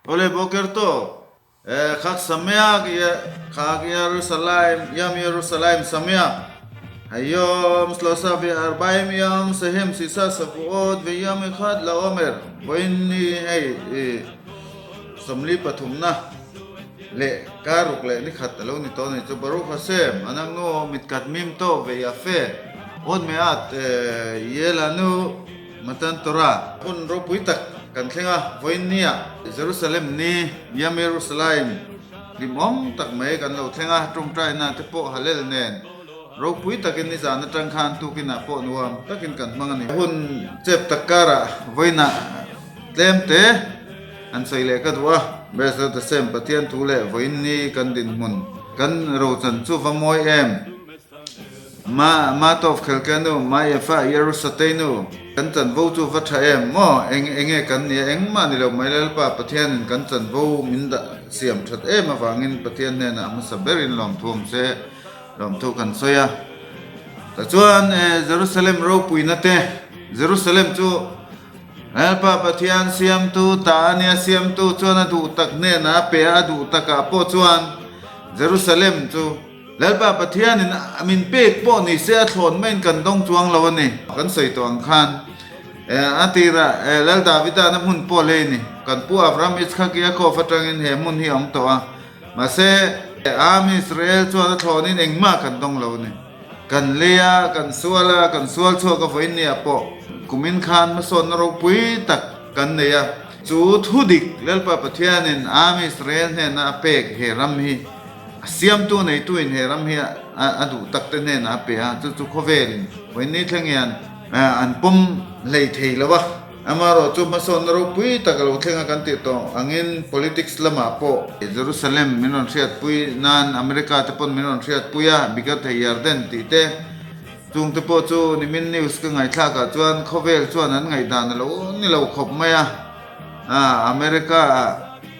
Awle boker tawh e khak sameak ye khak Yerushalayim yom Yerushalayim sameak hayom shlosa ve arbaim yom sehem sisa shavuot ve yom echad laomer vawiin ni hei i 43 na leh karuk leh ni khat a lo ni tawh a ni chu Baruch Hashem anangnu mitkadmim tawh ve yafe od meat ye lanu Matan Torah hun ropui tak kan thleng a, vawiin nia Jerusalem ni Yam Yerushalayim hlimawm tak mai kan lo thleng a, tawngtaina te pawh Hallel nen ropui takin nizan atang khan tukinah pawh nuam takin kan hmang a ni. Hun chep tak karah vawiinah tlem te an sawi leh ka duh a, Bezrat Hashem Pathian thu leh vawiin ni kan dinhmun kan rochan chu va mawi em? Ma, Ma tawp khelkenu, Ma Efa, Yerusateinu, kan chanvo chu va tha em maw? Eng, enge kan nia, engmah ni lo mai Lalpa Pathianin kan chanvo min dah siam that em avangin Pathian hnenah hmasa berin lawmthu awm se, lawmthu kan sawi a. Tachuan, Jerusalem ropuina te, Jerusalem chu Lalpa Pathian siamtu ta a nia, siamtu chuan a duh tak hnenah a pe a, a duh takah pawh chuan Jerusalem chu, Lalpa Pathianin a min pek pawh ni se a thlawn maiin kan dawng chuang lo a ni. Kan sawi tawh ang khan a tirah Lal Davida na hmun pawh lei ni. Kan pu Abraham, Yitzhak, Yaakov atangin he hmun hi a awm tawh a. Mahse, Am Israel chuan a thlawnin engmah kan dawng lo a ni. Kan lei a, kan sual a, kan sual chhuak a vawiin ni ah pawh kumin khan hmasawnna ropui tak kan nei a. Chu thudik Lalpa Pathianin Am Israel hnena a pek he ram hi A siamtu neituin he ram hi a duh tak te hnenah a pe a, chu chu khawvelin vawiin thleng hian an pawm hlei thei lo a. Amaherawh chu hmasawnna ropui tak a lo thleng a kan tih tawh angin politics lamah pawh Jerusalem min rawn hriatpui nan America te pawn min rawn hriatpui a, Bigat Hayarden tih te chung te pawh chu nimin news ka ngaihthlak ah chuan khawvel chuan an ngaihdan a lo ni lo khawp mai a. America ah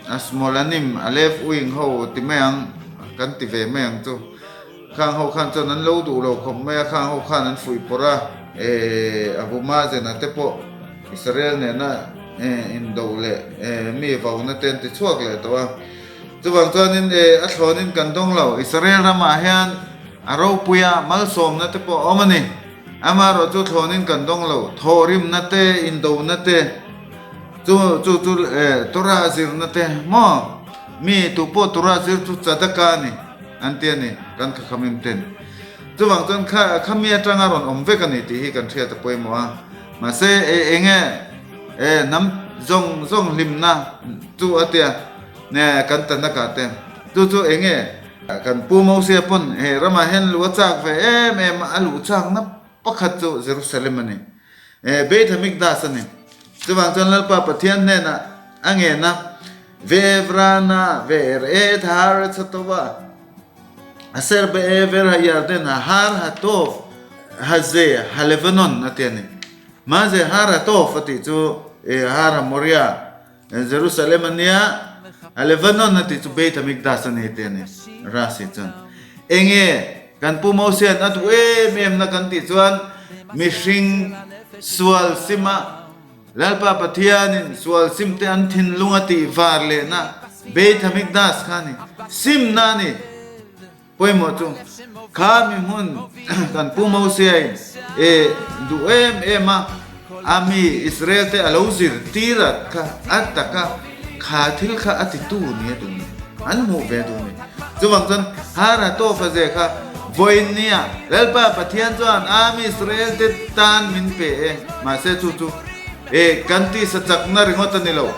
a Smolanim a left wing ho ti mai ang kan ti ve mai ang chu. Khang ho khan chuan an lo duh lo khawp mai a, khang ho khan an fuih pawrh a, Abu Mazen a te pawh Israel nena indo leh mi vauna te an ti chhuak leh tawh a. Chuvang chuanin a thlawnin kan dawng lo, Israel ramah hian a ropui a, malsawmna te pawh a awm a ni. Amaherawh chu thlawnin kan dawng lo, thawhrimna te, indona te, Chu chu chu Torah zirna te maw? Mi tu pawh Torah zir chu tzedakah a ni an ti a ni, kan khakhamim ten. Chuvang chuan kha kha mi atanga rawn awm vek a ni tih hi kan hriat a pawimawh a. Mahse e enge e hnam zawng zawng hlimna chu a tia ne kan Tanakh-ah te. Chu chu enge kan Pu Mosia pawn he ramah hian luh a chak ve em em a, a luh chakna Pakhat chu Jerusalem a ni. Beit Hamikdash a ni. Chuvang chuan Lalpa Pathian hnenah a ngen a, Ve'evrana ve'er et haaretz hatova, aser be'ever hayarden hahar hatov haze halevanon a ti a ni. Mahse har hatov a tih chu har hamoria, Jerusalem a nia, halevanon a tih chu Beit Hamikdash a ni a ti a ni. Rashi chuan enge Kan Pu Mosian a duh em em na kan tih chuan mihring sual sima Lalpa Pathianin sual sim te an thinlung a tih var lehna Beit Hamikdash kha a ni. Simna a ni. Pawimawh chu kha mi hmun kan Pu Mosiain e duh em em a, a mi Israel te a lo zir tir at kha a taka kha thil kha a titu ni a duh ni. An hmuh ve duh ni. Chuvang chuan Hara tawpa ze kha vawiin nia Lalpa Pathian chuan Am Israel te tan min pe e. Mahse chu chu e kan tisa chakna ringawt a ni lo.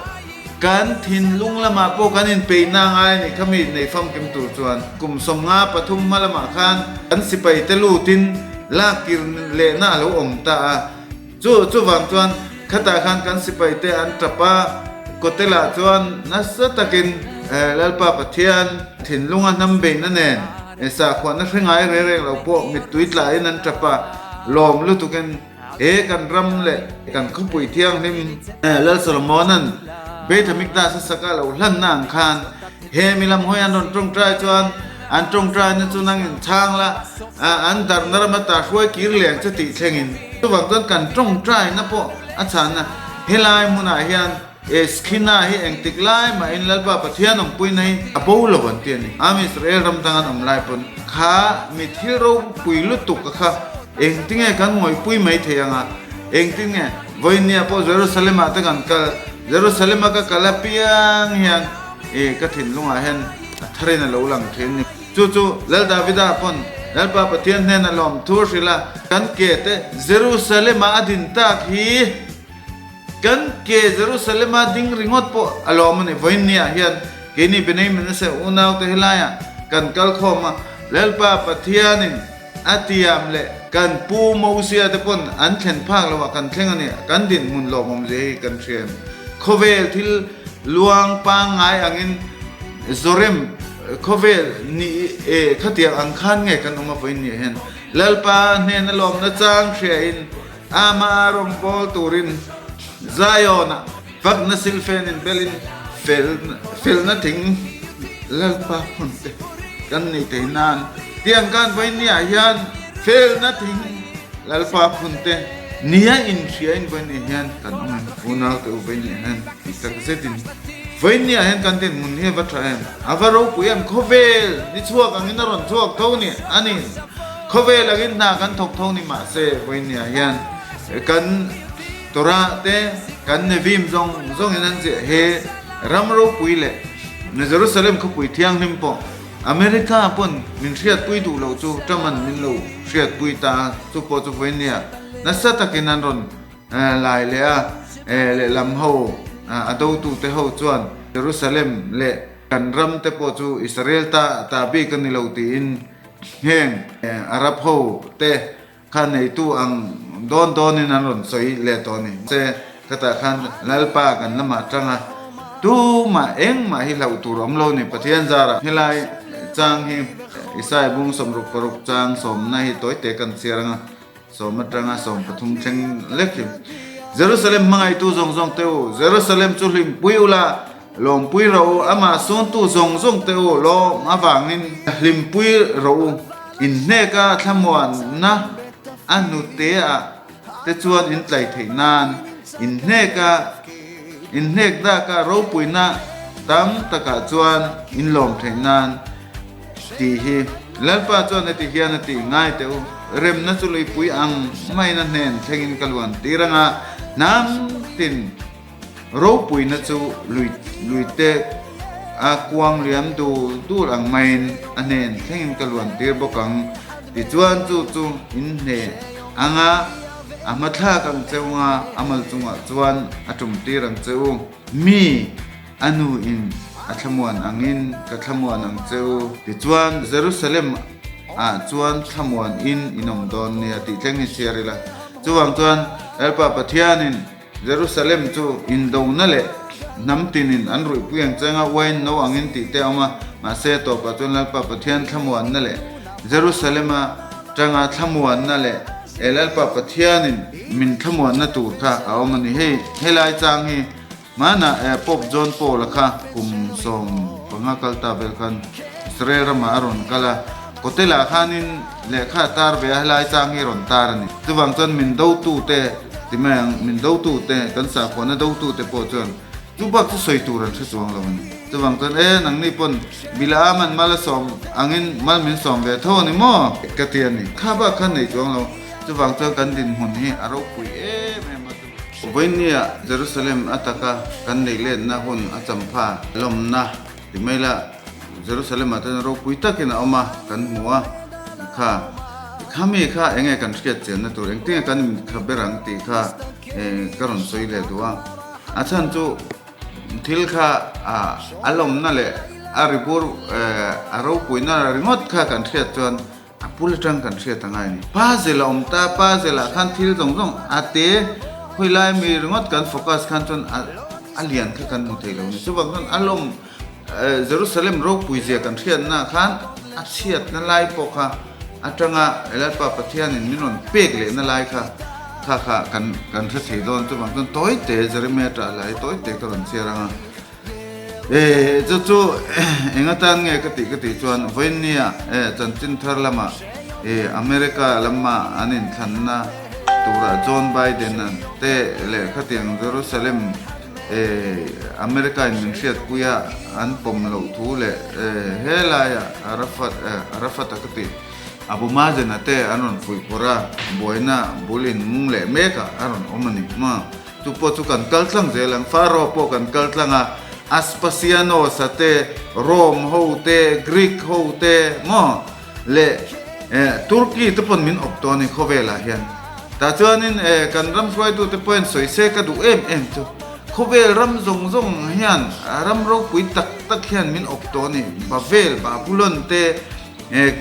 Kan thinlung lamah pawh kan inpeihna ngai a ni kha mi nei famkim tur chuan kum 53 hma lamah khan kan sipai te lutin lak kir lehna a lo awm ta a. Chu chuvang chuan khatah khan kan sipai te an tap a, Kawtelah chuan nasa takin Lalpa Pathian thinlunga hnam beihna nen sakhuana hre ngai reng reng lo pawh mittui tlahin an tap a, lawm lutukin he kan ram leh kan khawpui thianghlim Lal Solomona'n Beit Hamikdash a sak a lo hlanna ang khan he mi lam hawi an rawn tawngtai chuan an tawngtaina chu nang in chhang la, an darhna rama ta hruai kir leng che tih thlengin. Chuvang chuan kan tawngtaina pawh a chhanna helai hmunah hian. E Skhina hi engtik lai mahin Lalpa Pathian awmpuina hi a bo lo an ti a ni. Am Israel ram dang an awm lai pawn kha mi thil ropui lutuk a kha engtinge kan ngawihpui mai thei anga engtinge vawinia pawh Jerusalem ah te kan kal Jerusalem a ka kal apiang hian e ka thinlungah hian a tharin a lo lang thin ni. Chu chu Lal Davida pawn Lalpa Pathian hnena lawmthu a hrilh a, kan ke te Jerusalem ah a din tak hi. Kan ke Jerusalema ding ringawt pawh a lawm a ni. Vawiinniah hian keini Bnei Manasseh unaute helaiah kan kal khawm a, Lalpa Pathianin a tiam leh kan pu Mosia te pawn an thlen phak loah kan thleng a ni. Kan dinhmun lawmawm zia hi kan hria em? Khawvel thil luang pangngai angin Zorem khawvel ni e khatiang ang khan nge kan awm a vawiinniah hian Lalpa hnena lawmna chang hriain Amah rawngbâwl tûrin Zion-ah fakna silfênin belin felna thing Lalpa hmunte kan nei thei nân. Tiang khan vawinia hian felna thing Lalpa hmunte nia inhriain vawinia hian kan awm em? Unaute u vawinia hian tih tak zetin vawinia hian kan dinhmun hi a va ṭha em? A va ropui em? Khawvêl ni chhuak angin a rawn chhuak tho ni a ni. Khawvel angin hna kan thawk tho ni mahse vawinia hian kan Torah te kan Nevim zawng zawngin an ziah he ram ropui leh Jerusalem khawpui thianghlim pawh America pawn min hriatpui duh loh chu Truman min lo hriatpui ta a, chu pawh chu vawinia nasa takin an rawn lai leh a, lehlam ho a dotute ho chuan Jerusalem leh kan ram te pawh chu Israel ta ta bik a ni lo tiin Heng Arab ho te kha neitu ang dawn dawnin an rawn sawi leh tawh a ni. Mahse, khatah khan Lalpa kan lamah tanga tumah engmah hi hlauh tur awm lo ni. Pathian zarah helai chang hi Isai bung 66 chang sawmna hi tawite kan chhiar anga sawm atanga 13 thleng lek hi. Jerusalem hmangaihtu zawng zawng te u, Jerusalem chu hlimpui ula, Lawmpui rawh u, amah sawntu zawng zawng te u, lawm avangin hlimpui rawh u. Inhneka thlamuanna a hnuteah te chuan in tlai theih nan, inhneka inhnek daka ropuina tam takah chuan in lawm theih nan tih hi Lalpa chuan heti hian a tih ngai teh u, Remna chu luipui ang maiin a hnen thlengin ka luan tir anga hnam tin, Ropuina chu lui luite a kuang liam dul dul ang maiin a hnen thlengin ka luan tir bawk ang. Tichuan chu chu in hne anga a hmathlak ang cheu nga a mal chungah chuan a tum tir ang che u. Mi a nu in a thlamuan angin ka thlamuan ang che u. Tichuan Jerusalem ah chuan thlamuan in in awm dawn nia tih thleng hi chhiar ila. Chuvang chuan Lalpa Pathianin Jerusalem chu indona leh hnam tinin an ruihpui ang cheng a, uain no angin tih te a awm a, mahse a tawpah chuan Lalpa Pathian thlamuanna leh Jerusalema tanga thlamuanna leh e Lalpa Pathianin min thlamuanna tur kha a awm a ni. Hei helai chang hi hmanah e Pope John Paul-a kha kum 15 kal ta vel khan Israel ramah a rawn kal a, Kotelah khanin lehkha a tar ve a, helai chang hi rawn tar a ni. Chuvang chuan min dotute ti mai ang, min dotute, kan sakhuana dotute pawh chuan chu bak chu sawi tur an hre chuang lo a ni. Chuvang chuan e, nangni pawn Bilaam an mal a sawm angin mal min sawm ve tho a ni maw? Ka ti a ni. Kha bak khan nei chuang lo. Chuvang chuan kan dinhmun hi a ropui em em a. Vawinia Jerusalem ataka kan neih letna hun a champha lawmna ti mai la, Jerusalem ah chuan ropui takin a awm a, kan hmu a, kha khami kha enge kan hriat chianna tur engtinge kan inkha ber ang tih kha ka rawn sawi leh duh a, a chhan chu thil kha a lawmna leh a ribur a ropuina ringawt kha kan hriat chuan a pul atang kan hriat a ngai a ni. Puzzle a awm ta, puzzle ah khan thil zawng zawng a te khawi lai mi ringawt kan focus khan chuan a lian kha kan hmu thei lo a ni. Chuvang chuan a lawm Jerusalem ropui zia kan hriatna khan a chhiatna lai pawh kha atanga Lalpa Pathianin min rawn pek lehna lai kha kha kha kan kan hre thei dawn. Chuvang chuan tawi te Jeremiah ṭah lai tawi te ka rawn chhiar ang a. E chu chu eng atan nge ka tih ka tih chuan vawiinnia e chanchin thar lamah e America lama an inthlanna turah John Biden-a te leh khatiang Jerusalem. America in min hriatpui a an pawm loh thu leh helaia Arafat Arafat a ka tih Abu Mazen a te an rawn fuih pawrh a, buaina bul in mung leh mek ah a rawn awm a ni. Maw? Chu pawh chu kan kal tlang zel ang. Pharaoh pawh kan kal tlang a, Aspasianos a te, Rome ho te, Greek ho te, maw? Leh Turkey te pawn min awp tawh a ni khawvelah hian. Tah chuanin kan ram hruaitute pawhin sawi se ka duh em em chu khawvel ram zawng zawng hian ram ropui tak tak hian min awp tawh a ni. Bavel, Babulon te,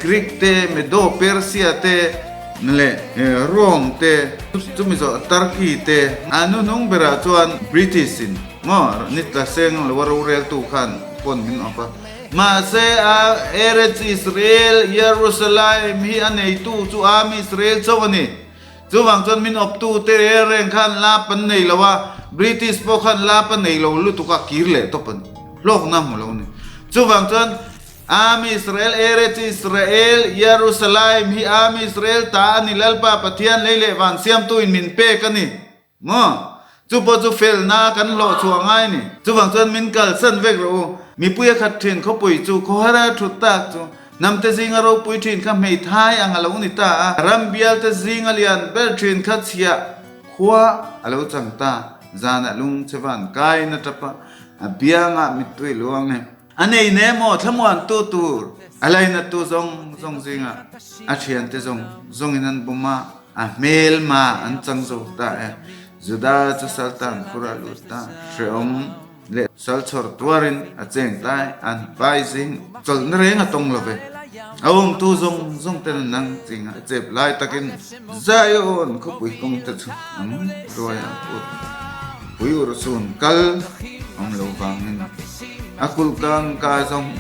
Greek te, Medo, Persia te leh Rome te, chumi zawh Turkey te. A hnuhnung berah chuan British in maw nitla seng lo a roreltu khan pawn min awp a. Mahse, a Eretz Israel, Yerusalaim, hi a neitu chu Am Israel chauh a ni. Chuvang chuan min awptu te reng reng khan lap an nei lo a, British pawh khan lap a nei lo lutuk a, kir leh tawp a ni. Hlawkna hmu lo a ni. Chuvang chuan Am Israel, Eretz Israel, Yerusalaim, hi Am Israel ta a ni, Lalpa Pathian lei leh van siamtu in min pek a ni. Maw? Chu pawh chu felna kan hlawh chhuah ngai ni. Chuvang chuan min kalsan vek rawh u. Mipui a khat thin khawpui chu khawhara thut tak chu hnamte zinga ropui thin kha hmeithai ang a lo ni ta a. Ram bialte zinga lian ber thin kha chhiah khua a lo chang ta. Zanah lung che van kain a tap a, a biangah mittui luang e. A nei ne maw thlamuantu tur a lainattu zawng zawng zingah a thiante zawng zawngin an bum a, a hmelma an chang zo ta e. Juda chu saltan khur a lut ta, hrehawm leh salchhawr tuarin a cheng ta e, an pai zing chawlhna reng a tawng lo ve. A umtu zawng zawng ten an nang ching a, chep lai takin Zion khawpui kawng te chu an ruai a put. Pui urhsun kal awm lo vangin a kulh kang ka zawng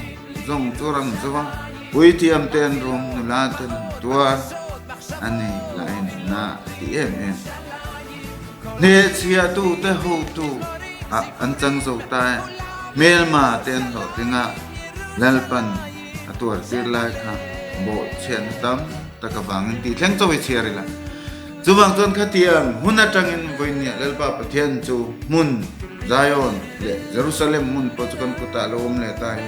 zawng chu ram zo a, puithiam te an rum nula ten an tuar a ni lahin na a ti em em. Hnehchhiah tu te hotu ah an chang zo ta e, hmelma te an hlawhtling a, Lalpan a tuar tir lai kha bawhchhiatna tam tak avangin tih thleng chawi chhiar ila. Chuvang chuan khatiang hmun atangin vawinia Lalpa Pathian chu hmun Zion leh Jerusalem hmun pawh chu kan kutah lo awm leh ta hi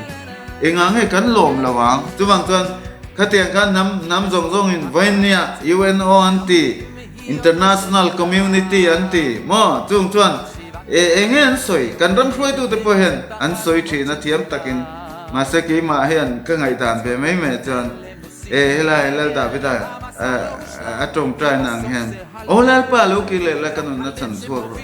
engah nge kan lawm lo ang? Chuvang chuan khatiang khan hnam hnam zawng zawngin vawinia UNO an ti, International Community an ti maw? Chung chuan e enge an sawi? Kan ram hruaitute pawh hian an sawi thin a thiam takin mahse keimah hian ka ngaihdan ve mai mai chuan E helai Lal Davida a tawngtai na ang hian, Aw Lalpa lo kir leh la ka nunna chhan chhuak rawh.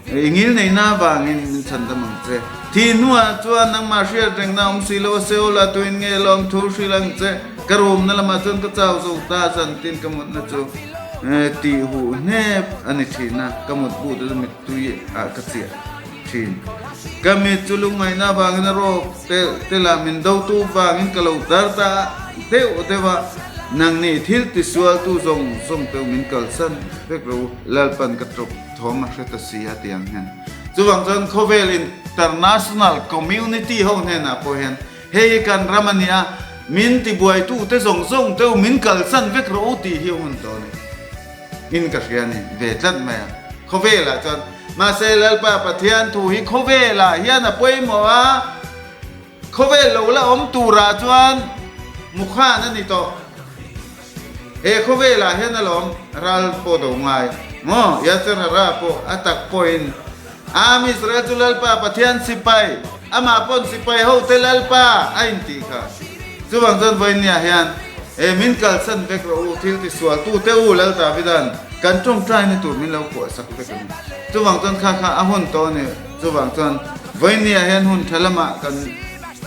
I ngil neihna avangin min chhan dam ang che. Thih hnuah chuan nangmah hriat rengna awm si lo a Seola tuin nge lawm thu hrilh ang che. Ka rumna lamah chuan ka chau zo ta zantin ka mutna chu tih huh hnep a ni thin a, ka mutbu te chu mittui ah ka chiah thin. Ka mit chu lungngaihna avangin a rawk telh telh a, min dotu vangin ka lo tar ta deuh deuh a, nangni thil tisualtu zawng zawng teuh min kalsan vek ro u, Lalpan ka tawp thawm a hre ta si a ti ang hian. Chuvang chuan khawvel international community ho hnenah pawh hian hei hi kan ram a ni a, min tibuaitute zawng zawng teuh min kalsan vek rawh u tih hi a hun tawh a ni. In ka hria ni ve tlat mai a, khawvelah chuan. Mahse Lalpa Pathian thu hi khawvelah hian a pawimawh a, khawvel lo la awm turah chuan mukhan a ni tawh. He khawvelah hian alawm ral pawh do ngai maw? Yasser Hara pawh a tak pawhin Am Israel chu Lalpa Pathian sipai, amah pawn sipai hote Lalpa a intih kha. Chuvang chuan vawinia hian e min kalsan vek rawh u, thil tisual tu te u Lal Davida'n kan tawngtaina tur min lo kuah sak vek a ni. Chuvang chuan kha kha a hun tawh a ni. Chuvang chuan vawinia hian hun tha lamah kan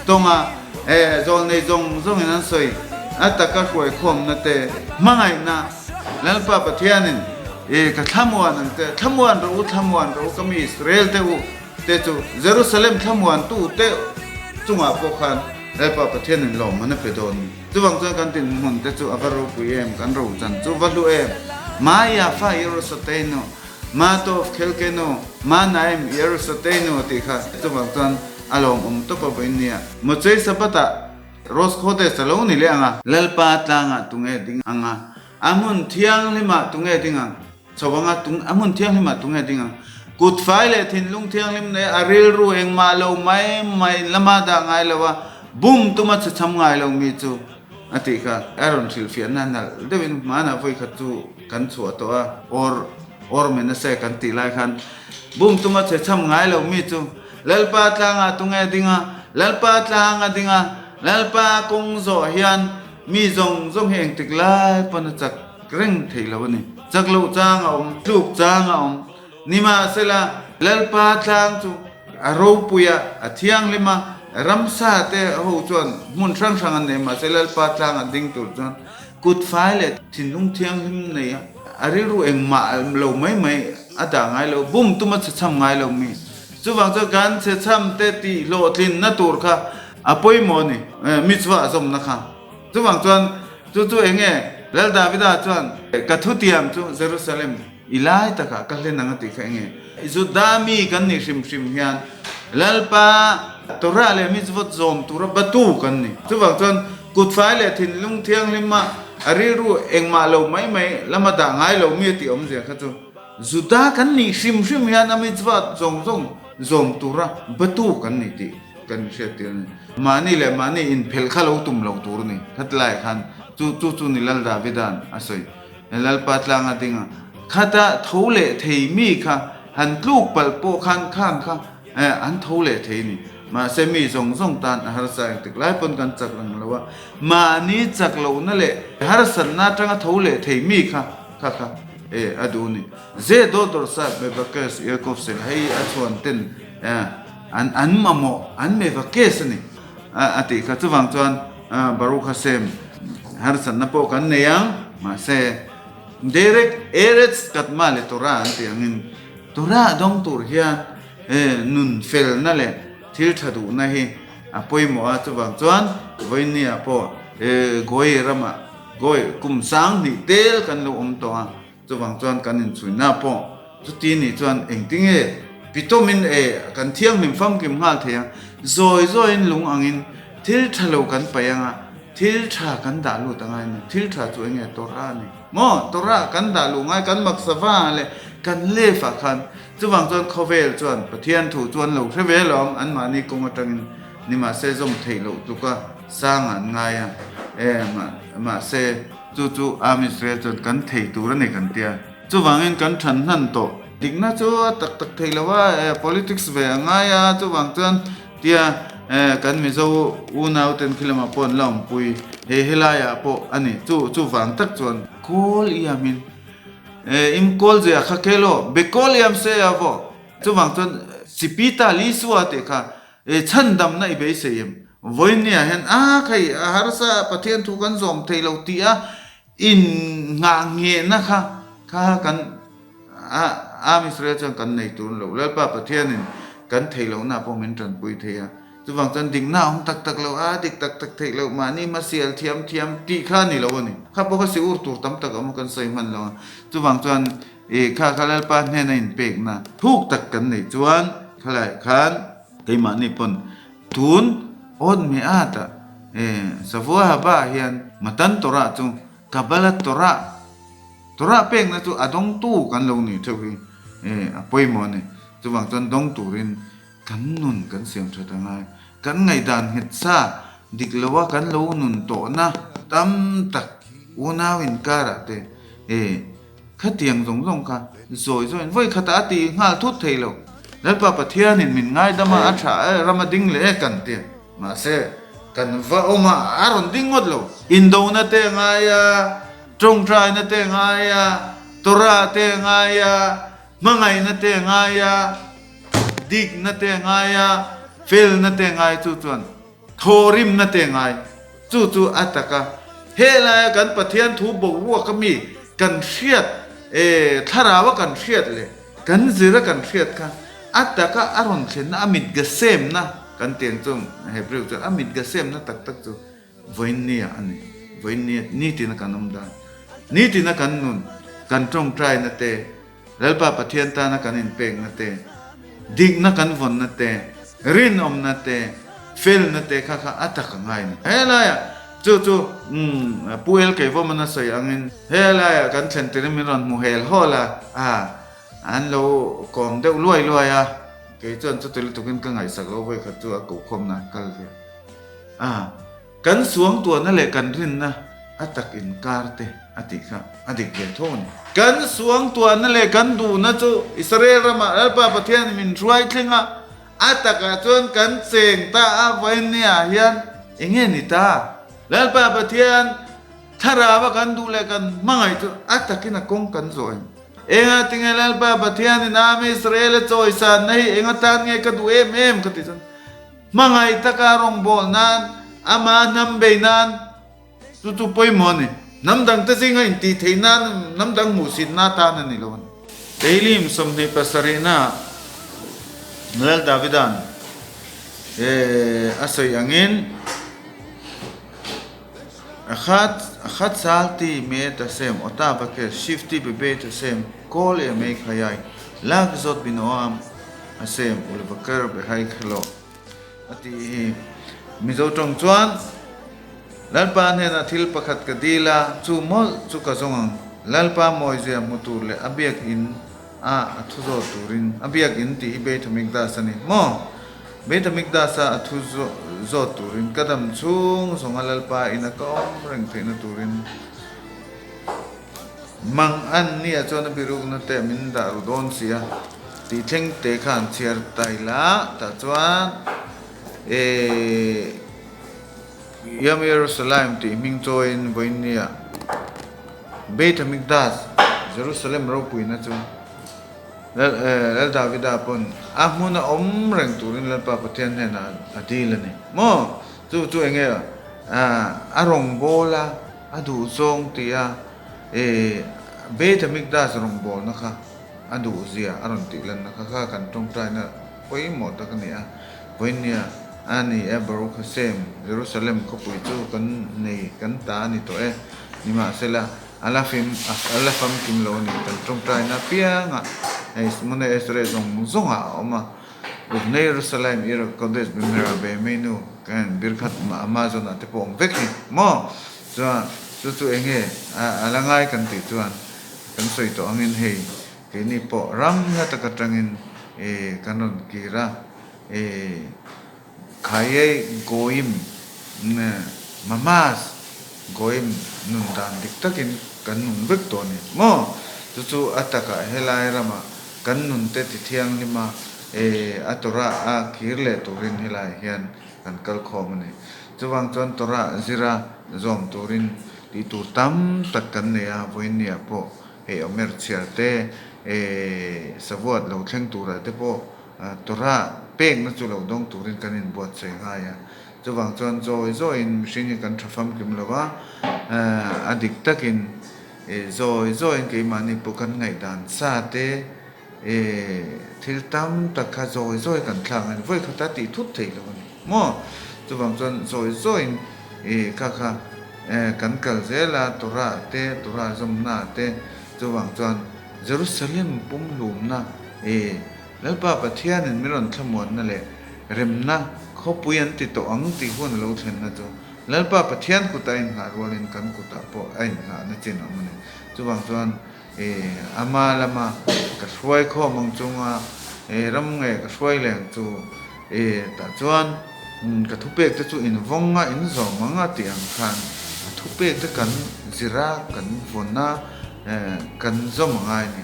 tawng a, e zawlnei zawng zawngin an sawi a taka hruaikhawmna te hmangaihna Lalpa Pathianin e ka thlamuan ang che, thlamuan rawh u, thlamuan rawh u ka mi Israel te u te chu Jerusalem thlamuan tu te chungah pawh khan Lalpa Pathianin lawmman a pe dawn ni. Chuvang chuan kan dinhmun te chu a va ropui em, kan rochan chu va hlu em. Ma Yafa Yerusateinu, Ma Tov Khelkenu, Ma Naim Yerusateinu tih kha chuvang chuan a lawmawm tawp a vawiin nia. Mochei Sabbath-ah Rose Khotes a lo ni leh ang a. Lalpa tlangah tunge ding ang a, a hmun thianghlimah tunge ding ang? Chho anga tung, a hmun thianghlimah tunge ding ang? Kut fai leh thinlung thianghlim nei a rilru engmah lo mai mai in lama dah ngai lo a, bum tuma chhe cham ngai lo mi chu a tih kha a rawn hrilhfiahna nalh deuhin hmanah vawi khat chu kan chhuah tawh a, or or Menase kan tih lai khan bum tuma chhe cham ngai lo mi chu Lalpa tlangah tunge ding a, Lalpa tlang a ding a, Lalpa kawng zawh hian mi zawng zawng hi engtik lai pawn a chak reng thei lo a ni. Chak loh chang a awm, tluk chang a awm. Nimahsela, Lalpa tlang chu a ropui a, a thianghlim a, ramsa te ho chuan hmun hrang hrang an nei, mahse Lalpa tlang a ding tur chuan kut fai leh thinlung thianghlim nei a, a rilru engmah lo mai mai a dah ngai lo, bum tuma chhechham ngai lo mi. Chuvang chuan kan chhechham te tih hlawhtlinna tur kha a pawimawh a ni, mitzvah zawmna kha. Chuvang chuan chu chu eng nge? Lal Davida chuan ka thutiam chu Jerusalem i lai takah ka hlen ang a tih kha eng nge? Juda mi kan nih hrim hrim hian Lalpa Torah leh mitzvot zawm tura batu kan ni. Chuvang chuan kutfai leh thinlung thianghlima a rilru engmah lo mai mai lama dah ngai lo mi a tih awmzia kha chu Juda kan nih hrim hrim hian a mitzvah zawng zawng zawm tura batu kan ni tih kan hriat tir a ni. Mahni leh mahni inphelh kha lo tum lo tur a ni. Khatlai khan chu chu chu ni Lal Davida'n a sawi. Lalpa tlanga dinga khata tho leh thei mi kha han tluk palh pawh khan khang kha an tho leh thei a ni. Mahse mi zawng zawng tan a harsa engtik lai pawn kan chak reng lo a, mahni chak lohna leh harsatna atanga tho leh thei mi kha kha kha a duh a ni. Ze dawr dawr sa Mevakes Yaakov sel hei a chhuan ten an an mamawh an Mevakes a ni a tih kha. Chuvang chuan Baruch Hashem harsatna pawh kan nei ang mahse Derek Eretz Kadma leh Torah an tih angin Torah dawng tur hian nun felna leh thil tha duhna hi a pawimawh a. Chuvang chuan vawinia pawh Goy ramah Goy kum 2000 tel kan lo awm tawh a. Chuvang chuan kan inchhuina pawh chuti nih chuan engtinge pitawmin e kan thianghlim famkim nghal thei a, zawi zawiin lung angin thil tha lo kan paih anga thil tha kan dah lut angai a ni. Thil tha chu enge Torah a ni maw? Torah kan dah luh ngai kan maksava leh kan lef ah khan chuvang chuan khawvel chuan Pathian thu chu an lo hre ve lo ang anmahni kawng atangin nimahse zawm theih loh tluka sang an ngai a e mahse Chu chu Am Israel chuan kan thei tur a ni kan tia. Chuvangin kan than hnan tawh. Dikna chu a tak tak thei lo a, politics ve a ngai a, chuvang chuan tia kan Mizo unau ten khi lamah pawh an la awmpui he helaiah pawh a ni. Chu chuvang tak chuan kawl iam in im kawl zia kha khel aw, be kawl iam se a vaw. Chuvang chuan Sipita Lisua tih kha I chhandamna i beisei em? Vawinia hian a khai a harsa Pathian thu kan zawm thei lo tih a in nghah nghehna kha kha kan a Am Israel chuan kan nei tur lo. Lalpa Pathianin kan thei lohna pawh min tanpui thei a. Chuvang chuan dikna a awm tak tak lo, a dik tak tak theih loh mahni hmasial thiam thiam tih kha a ni lo a ni. Kha pawh kha si ur tur tam tak a awm a kan sawi hman lo a. Chuvang chuan i kha kha Lalpa hnena inpekna thuk tak kan neih chuan khalai khan Keimahni pawn tun awt me at ah e Savua haba ah hian Matan Torah chu Kabbalah Torah, Torah pekna chu a dawngtu kan lo nih theuh hi e a pawimawh a ni. Chuvang chuan dawng turin kan nun kan siam that a ngai. Kan ngaihdan nghet sa dik loa kan lo nun tawhna tam tak unau inkarah te e Khatiang zawng zawng kha zawi zawiin vawi khatah a ti nghal thut thei lo. Lalpa Pathianin min ngaidam a, a tha e, ram a ding leh e kan ti a. Mahse, kan va awm a, a rawn ding ngawt lo. Indona te a ngai a, tawngtaina te a ngai a, Torah te a ngai a, hmangaihna te a ngai a, dikna te a ngai a, felna te a ngai chu chuan Thawhrimna te ngai. Chu chu a tak a. Helaia kan Pathian thu boruak a mi kan hriat e thlarau a kan hriat leh kan zir a kan hriat kha a tak a a rawn thlenna a mit ga semna kan ti ang chu Hebrew chuan a mit ga semna tak tak chu vawiinnia a ni. Vawiinnia nitin a kan awm dan nitin a kan nun kan tawngtaina te Lalpa Pathian tana kan inpekna te, dikna kan vawnna te, rinawmna te, felna te kha kha a tak a ngai a ni. He laiah chu chu Pu El Keivawmana sawi angin he laiah kan thlen tirin min rawn hmu hel hawl a, a an lo kawm deuh luai luai a, kei chuan chuti lutukin ka ngaihsak lo vawikhat chu a kohkhawmna kal ve a. Kan suangtuahna leh kan rinna a tak inkar te a tih kha a dik ve tho a ni. Kan suangtuahna leh kan duhna chu Israel ramah Lalpa Pathianin min hruai thleng a, a takah chuan kan cheng ta a, vawinia hian eng nge ni ta? Lalpa Pathian thlarau a kan duh leh kan hmangaih chu a takin a kawng kan zawh em? Enga tinge Lalpa Pathianin Am Israel a chawisanna hi eng atan nge ka duh em em ka ti chuan Hmangaih taka rawngbâwl nân, ama hnam bei nân chu chu pawimawh a ni. Hnam dangte zinga intih theih nân, hnam dang hmuhsitna atan a ni lo a ni. Tehillim 27 na Lal Davida'n a sawi angin, Akhat Salti Meet Hashem Ota Bakesh Shivti Bebeit Hashem Kol Yamei Chayai Lak Zot Binoam A sem Ulvaker Behai Khelo a tih hi Mizo tawng chuan Lalpa hnenah thil pakhat ka dil a, chu mawlh chu ka zawng ang. Lalpa mawizia hmu tur leh a biak in a a thu zawt turin a biak in tih hi Beit Hamikdas a ni maw? Beit Hamikdas a a thu zawt turin ka dam chhung zawnga Lalpa ina ka awm reng theihna turin Mang an nia chuan a birukna te min dah ru dawn si a, tih thleng te kha an chhiar ta ila, tah chuan eh Yom Yerushalayim tih hming chawiin vawiin nia Beit Hamikdash, Jerusalem ropuina chu Lal eh Lal Davida pawn a hmuna awm reng turin Lalpa Pathian hnenah a dil a ni maw? Chu chu enge a rawngbâwl a, a duhzawng tia e Beit Hamikdash rawngbâwlna kha a duhzia a rawn tih lanna kha kha kan tawngtaina pawimawh tak a ni a. Vawinia a ni e Baruch Hashem, Jerusalem khawpui chu kan nei kan ta a ni tawh e. Nimahsela, a la fim a la famkim lo a ni. Kan tawngtaina apiangah hei Shmona Esrei zawng zawngah a awm a. Uvnei Jerusalem Ir Kodesh Bimera Beimenu kan Birkhat Amazon ah te pawh awm vek hi maw? Chuan chu chu enge a la ngai kan tih chuan kan sawi tawh angin hei keini pawh ram hla tak atangin e kan rawn kir a e Khayei Goyim Mamas Goyim nun dan dik takin kan nung vek tawh a ni maw? Chu chu a takah helai ramah Kan nunte ti thianghlim a, e, a Torah a kir leh turin helaiah hian kan kal khawm a ni. Chuvang chuan Torah zira zawm turin tih tur tam tak kan nei a, vawiinniah pawh hei Omer chhiar te, e, Shavuot lo thleng turah te pawh Torah pekna chu lo dawng turin kan inbuatsaih ngai a. Chuvang chuan zawi zawiin mihring hi kan tha famkim lo va, a dik takin E zawi zawiin keimahni pawh kan ngaihdan sa te e thil tam tak kha zawi zawi kan thlak a ni, vawi khata tih thut theih loh a ni maw? Chuvang chuan zawi zawiin e kha kha e kan kal zel a Torah te Torah zawmna te chuvang chuan Jerusalem pumhlumna e Lalpa Pathianin min rawn thlamuanna leh remna khawpui an ti tawh ang tih hun a lo thlenna chu Lalpa Pathian kut a inngah rualin kan kutah pawh a inngahna chin a awm a ni. Chuvang chuan i ama lama ka hruai khawm ang chunga i ram nge ka hruai leng chu i tah chuan ka thupek te chu invawng a inzawm ang a tih ang khan a thupek te kan zir a, kan vawn a, kan zawm a ngai a ni.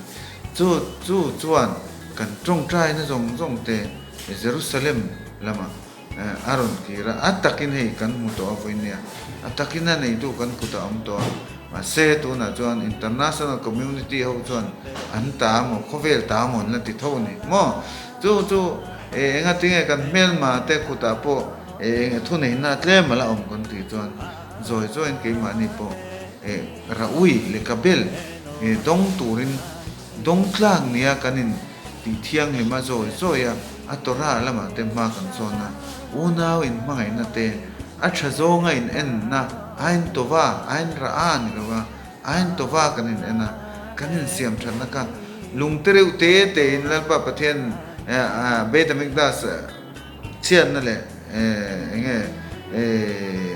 Chu chu chuan kan tawngtaina zawng zawng te Jerusalem lamah A rawn kir a, a takin hei kan hmu tawh a vawiin nia, a takin a neitu kan kut a awm tawh a, mahse tunah chuan international community ho chuan an ta maw, khawvel ta maw an la ti tho a ni maw? Chu chu engatinge kan hmelma te kutah pawh eng thuneihna tlem a la awm kan tih chuan zawi zawiin keimahni pawh Raui leh Kabel dawng turin Dawngtlang nia kan in tih thianghlim a zawi zawi a, a Torah lamah te hma kan sawn a, unau in hmangaihna te, a tha zawnga in enna, ain tova, ain ra'a ni lova, ain tova kan in en a, kan in siam thatna kha lung te reuh te te in Lalpa Pathian Beit Hamikdash chhiatna leh enge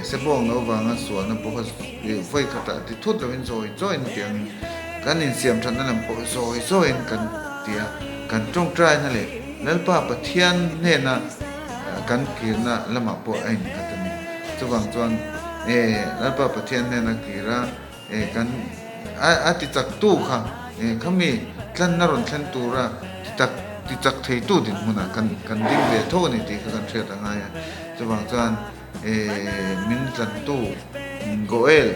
sebawng lo vanga sualna pawh kha vawi khatah ti thut lovin zawi zawiin tiangin kan insiam thatna lam pawh zawi zawiin kan ti. tia kan tawngtaina leh Lalpa Pathian hnena kan kirna lamah pawh a innghat a ni. Chuvang chuan Lalpa Pathian hnena kira kan a ti chaktu kha khami tlanna rawn thlen tura ti tak ti chak theitu dinhmunah kan kan ding ve tho a ni tih kha kan hriat a ngai a. Chuvang chuan min tlantu Goel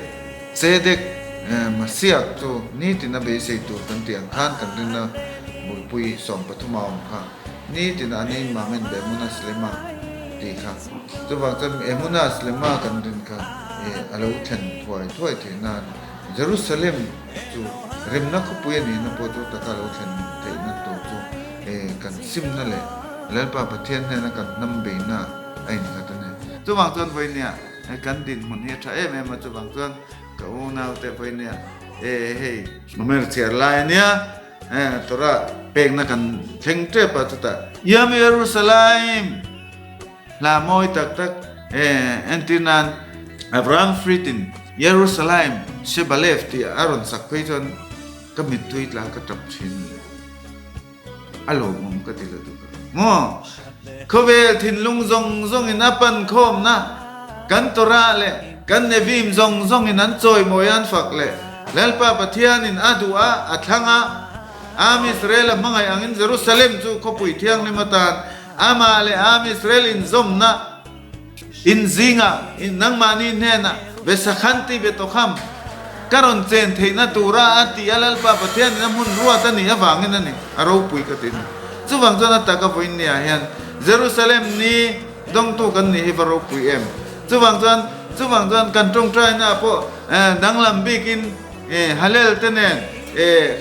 Tzedek Masiak chu nitin a beisei tur kan tih ang khan kan rinna bulpui 13 a awm kha nitin a ni Mamen Be'emunah Shlema tih kha. Chuvang chuan Emunah Shlema kan rin kha a lo thlen thuai thuai theih nan Jerusalem chu remna khawpui a nihna pawh chu taka lo thlen theihna tur chu kan simna leh Lalpa Pathian hnena kan hnam beihna a innghat a ni. Chuvang chuan vawinia kan dinhmun hi a tha em em a, chuvang chuan ka unaute vawinia e hei Omer chhiar lai a nia, Torah pekna kan thleng tep a, chutah Yam Yerushalayim hla mawi tak tak entir nan Abraham Fried-in Yerushalayim Shebalev tih a rawn sak phei chuan ka mittui tla ka tap thin. A lawmawm ka ti lutuk a. Maw? Khawvel thinlung zawng zawngin a pan khawmna kan Torah leh kan Neviim zawng zawngin an chawimawi an fak leh Lalpa Pathianin a duh a, a thlang a, Am Israel a hmangaih angin Jerusalem chu khawpui thianghlim atan amah leh Am Israel inzawmna In zingah, in nangmahni hnenah Vesakhanti Betokham ka rawn chen theihna tura a ti a Lalpa Pathianin a hmun ruat a nih avangin a ni, a ropui ka ti ni. Chuvang chuan a taka vawiin niah hian Jerusalem ni dawngtu kan nih hi va ropui em? Chuvang chuan, chuvang chuan kan tawngtainaah pawh danglam bikin Hallel te nen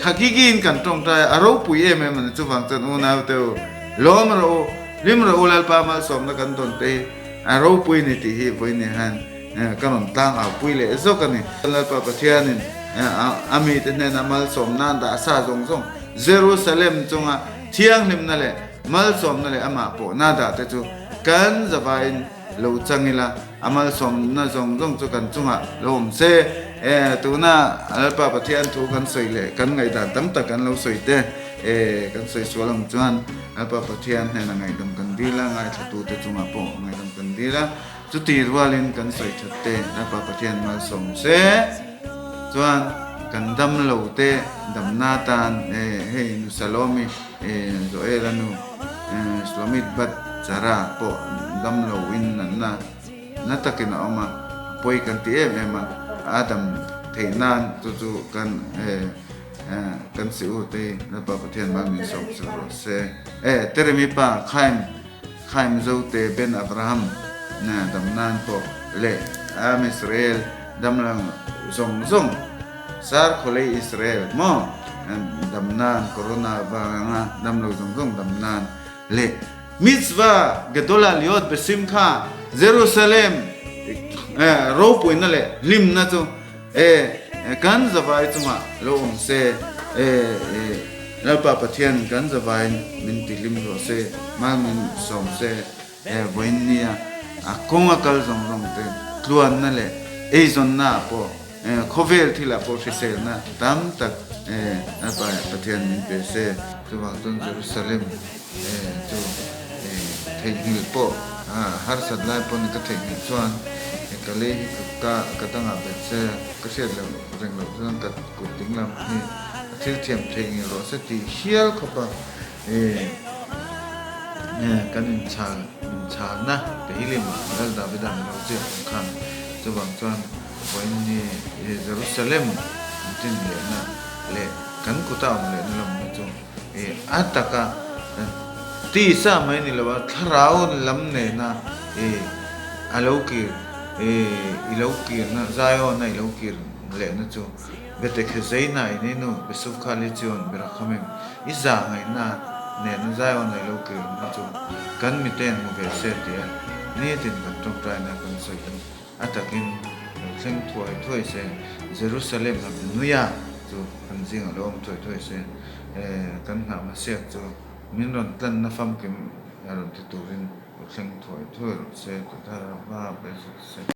Khagigiin kan tawngtai a, a ropui em em a ni. Chuvang chuan unaute u, lawm rawh u. Hlim rawh u Lalpa malsawmna kan dawn te hi a ropui ni tih hi vawiin hian ka rawn tlang au pui leh zawk a ni. Lalpa Pathianin a mite hnena malsawmna an dah sa zawng zawng Jerusalem chunga thianghlimna leh malsawmna leh amah pawhna dah te chu kan zavaiin lo chang ila, a malsawmna zawng zawng chu kan chungah lo awm se. Tuna Lalpa Pathian thu kan sawi leh kan ngaihdan tam tak kan lo sawi te kan sawi sual ang chuan Lalpa Pathian hnena ngaihdam kan dil a, ngaithlatute chungah pawh ngaihdam kan dil a, chuti rualin kan sawi that te Lalpa Pathian malsawm se. Chuan kan dam lo te damna tan hei nu Salomi Joel-a nu Shlomit Bat Chara pawh dam lo in natna na takin a awm a, a pawi kan ti em em a, a dam theih nan chu chu kan kan si u te Lalpa Pathian mal min sawm sak rawh se. E Teremi pa Khaim Khaim Zote Ben Abraham na dam nan pawh leh Am Israel dam lang zawng zawng Sar khawlei Israel maw dam nan Corona vanga dam lo zawng zawng dam nan leh Mitzvah Gedolah Liot Besimcha Jerusalem ropuina leh hlimna chu kan zavai chungah lo awm se, Lalpa Pathian kan zavaiin min tihlim rawh se, mal min sawm se, vawiin nia a kawng a kal zawng zawng te tluanna leh eizawnna ah pawh khawvel thilah pawh hriselna tam tak Lalpa Pathian min pe se. Chuvang chuan Jerusalem chu theihnghilh pawh harsat lai pawhin ka theihnghilh chuan ka lei hi ka ka dangah bet se ka hriat loh reng loh chuan ka kut ding lam hi a thil thiam theihnghilh rawh se tih hial khawp a kan inchhal inchhalna Tehillim ah Lal Davida min lo ziak ang khan chuvang chuan vawiin ni Jerusalem an tin lehna leh kan kuta awm lehna lamna chu a taka tisa mai ni lo a, thlarau lam nena a lo kir i lo kirna Zion-a i lo kir lehna chu Betekhezeina i nei nu Besuvkhali Zion Berakhamim i za ngaihna nena Zion-a i lo kirna chu kan miten hmu ve se tia nitin kan tawngtaina kan sawi hi a takin lo thleng thuai thuai se, Jerusalem a nuia chu kan zingah lo awm thuai thuai se, kan nghah hmasiak chu min rawn tlanna famkim a rawn ti turin lo thleng thuai thuai rawh se, Toda Rabba Be'ezrat Hashem.